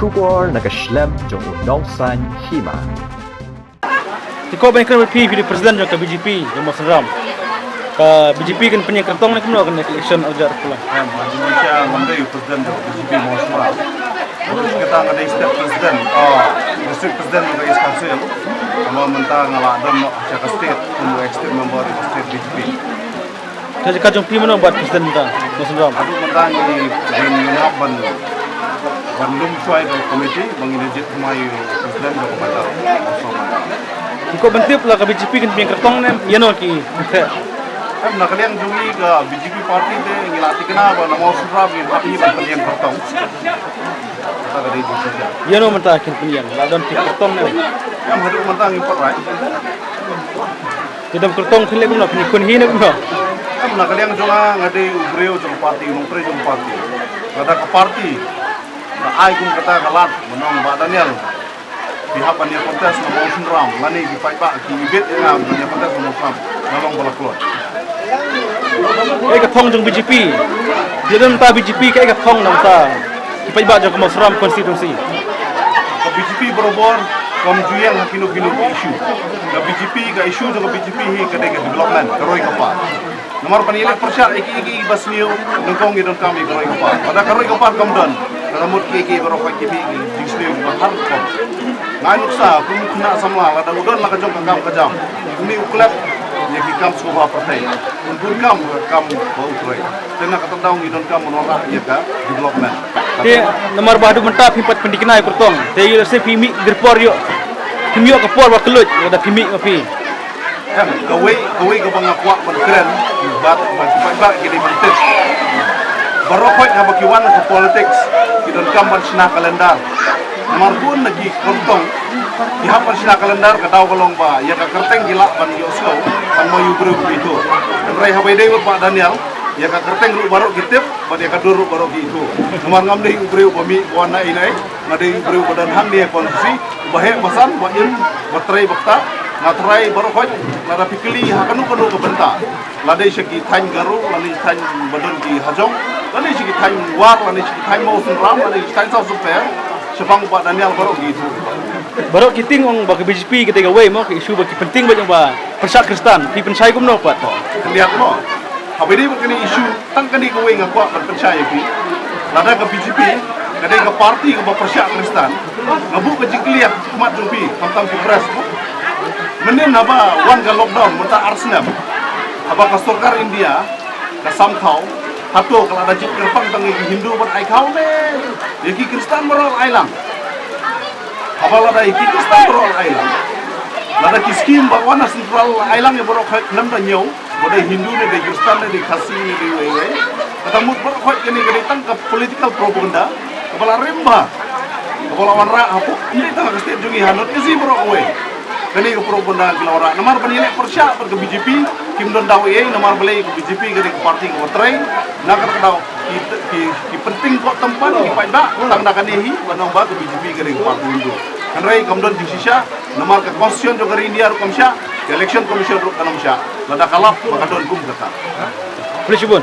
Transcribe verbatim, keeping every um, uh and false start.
Khubor na ka shlem jong u nongsan hima. Te ko ban kren bad phi, phi dei president jong ka B J P jong Mawsynram. Ka B J P kan pynïeng kyrtong ne kumno kane ka election ar hajar arphew lai? Em, ha jingshisha ngam dei u president jong B J P Mawsynram. Kata nga dei state president, ah, district president jong ka East Khasi Hills. Namar mynta nga la don noh sha ka state kum u executive member jong ka state B J P. Ka jaka jong phi mano bad president mynta Mawsynram? Haduh mynta ngi, ngi, ngi hap ban, ban lum shuwa ïa ka committee ba ngin jied thymmai ïa u president jong ka Mawsynram. Ngi kwah ban tip la ka B J P kan pynïeng kyrtong ne ïano ki. Em, na ka liang jong ngi ka B J P party te ngi la thikna ba na Mawsynram ngin hap ngi ban pynïeng kyrtong. Kata ka dei jingshisha. Ïano mynta kin pynïeng, la don ki kyrtong ne? Em, haduh mynta ngim pat rai. Te dang kyrtong phi leh kumno, phi khun hi ne kumno? Em, na ka liang jong nga, nga dei u briew jong party, u nongtrei jong party. Lada ka party ka ai kum kata ka lad ban ong Bah Daniel, phi hap ban ïa contest na Mawsynram, lane ki paidbah ki ibit ïa nga ban ïa contest na Mawsynram, nga long ba la kloi. Kaei ka thong jong B J P? Ïa don mynta B J P, kaei ka thong na mynta ki paidbah jong ka Mawsynram constituency? Ka B J P barabor kam ju ïeng ha kino kino ki issue. Ka B J P, ka issue jong ka B J P hi ka dei ka development, ka roi ka par. Namar ban ïaleh pyrshah ïa kiei kiei ba sniew, nyngkong ngi donkam ïa ka roi ka par. Lada ka roi ka par kam don, ka mut kiei kiei baroh ki mih ki jingsniew ba har rukom. Nga ai nuksa kum u khynnah samla, lada u don la ka jong ka kam ka jam, une u klet ïa ki kam sngewbha pyrthei, un bun kam ka kam ba u trei. Te na kata daw ngi donkam ban wanrah ïa ka development. Te namar ba haduh mynta phim pat pynthikna ïa u kyrtong, te ïoh lehse phi mih, dei por ïoh, phim ïoh ka por ba kylluid lada phi mih ma phi. Em, kawei, kawei kaba nga kwah ban kren bad, bad, bad, bad ki dei ban tip. Baroh khoit haba ki wan ka politics ki donkam ban shna kalendar. Namar bun na ki kyrtong ki hap ban shna kalendar, ka daw ka long ba ïa ka kyrteng ki lah ban ïohsngew tang ma u briew uba ithuh. Hynrei haba ïadei bad Bah Daniel, ïa ka kyrteng ruh baroh ki tip bad ïa ka dur ruh baroh ki ithuh. Namar ngam dei u briew ba mih ba wan na ei na ei, nga dei u briew ba don hangne ha constituency, ba heh ba san, ba im, ba trei ba ktah. Nga trai baroh khoit, lada phi kylli ha kano kano ka bynta, lada sha ki thaiñ Garo, lada sha ki thaiñ ba don ki hajong, lada sha ki thaiñ War, lada sha ki thaiñ Mawsynram, lada sha ki thaiñ Sawsynper, shaphang Bah Daniel baroh ki ithuh. Baroh ki tieng ong ba ka B J P ka dei kawei mo ka issue ba ki pyntieng ba ong ba pyrshah Khristan, phi pynshai kumno pat? Khyndiat mo. Haba ïadei bad kane issue, tang kane kawei nga kwah ban pynshai ïa phi. Lada ka B J P ka dei ka party kaba pyrshah Khristan, nga buh ka jingkylli ha khmat jong phi, khamtam ki press. Mynnin haba wan ka lockdown mynta ar snem, haba ka sorkar India ka sam khaw, hato ka la da jied kyrpang tang ïa ki Hindu ban ai khaw ne ïa ki Khristan baroh la ai lang? Haba lada ïa ki Khristan baroh la ai lang, lada ki skim ba wan na central la ai lang ïa baroh, khlem da ñiew ba dei Hindu ne dei Khristan ne dei Khasi ne dei wei wei, kata mut baroh khoit kane ka dei tang ka political propaganda kaba la rim bha, kaba la wanrah hapoh, ym dei tang ha ka state jong ngi, ha North East baroh kawei. Kane ka propaganda ki la wanrah namar ban ïaleh pyrshah bad ka B J P. Kim don daw ei ei, namar balei ka B J P ka dei ka party kaba trei. Na kata ka daw ki, ki, ki pyntieng kyrtong pat ki paidbah tang da kane hi ban ong ba ka B J P ka dei ka party Hindu. Hynrei kam don jingshisha, namar ka constitution jong ka ri India ruh kam shah, ka Election Commission ruh kam shah. Lada ka lap ba ka don kum kata. Pynshai bun.